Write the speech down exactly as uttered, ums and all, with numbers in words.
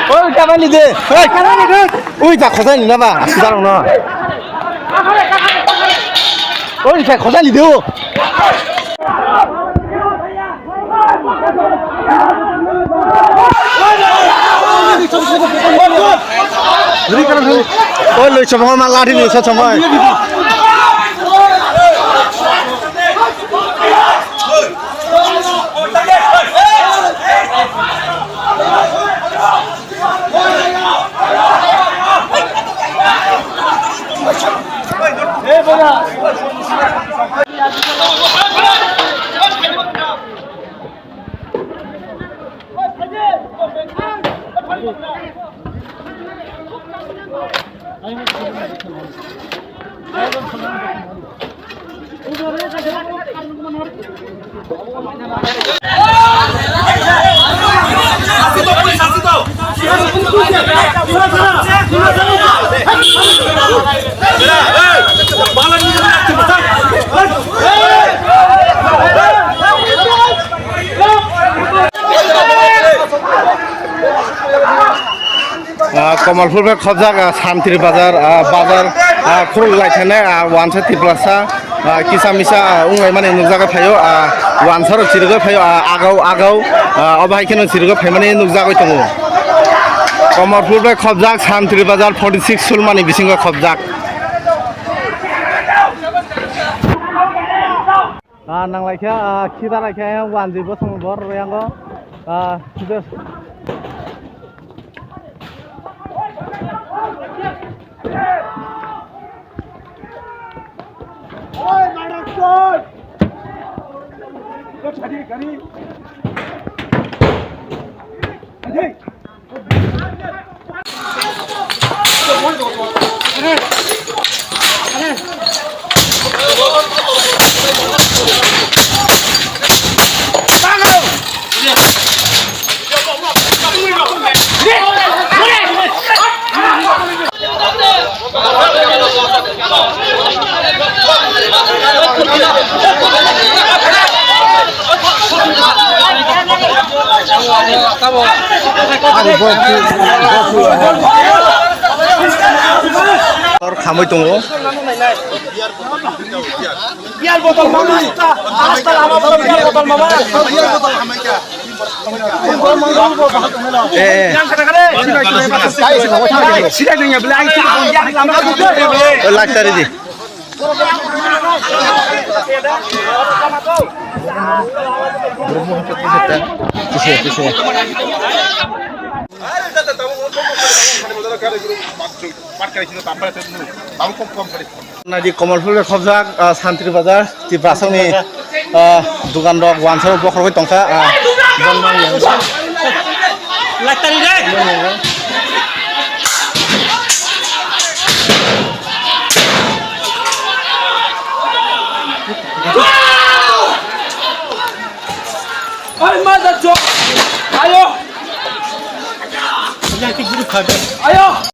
Oi, kamani de. Oi. Ui, ta khojai ni na ba. Darong no. Oi, ta khojai ni de o. Oi, loi chobongo ma lathi ni sa chongoi. Ah, Kamalpur bai khobjak, ah, Santri Bazar, ah, bazar, ah, khuluk lai thani, ah, wansa Tiprasa, ah, kisa misa, ah, wng lai mani nukjagwi phaio, ah, wansa rok chirigwi phaio, ah, agau, agau, ah, obo hai kheno chirigwi phaimani nukjagwi tongo. Kamalpur bai khobjak, Santri Bazar forty six sulmani bisingo khobjak. Ah, nang lai kha, ah, khita lai kha, ayang wanjwi bosong bor royango. Ah, just. Oi, madam, koi. Koi chhadi gari. Hey. Tor khamwi tongo. Beer bottle mama, asta, asta lama bottle beer bottle mama. Eh, eh. Sida dengya bela ai. Lak tari di. Kisi, kisi. Nadi Kamalpur khobjak, ah, Santri Bazar, Tiprasongni, ah, dukan rok wansa rok bokhorogwi tongkha, ah, Oi, mother joke. Ayo. Ayo.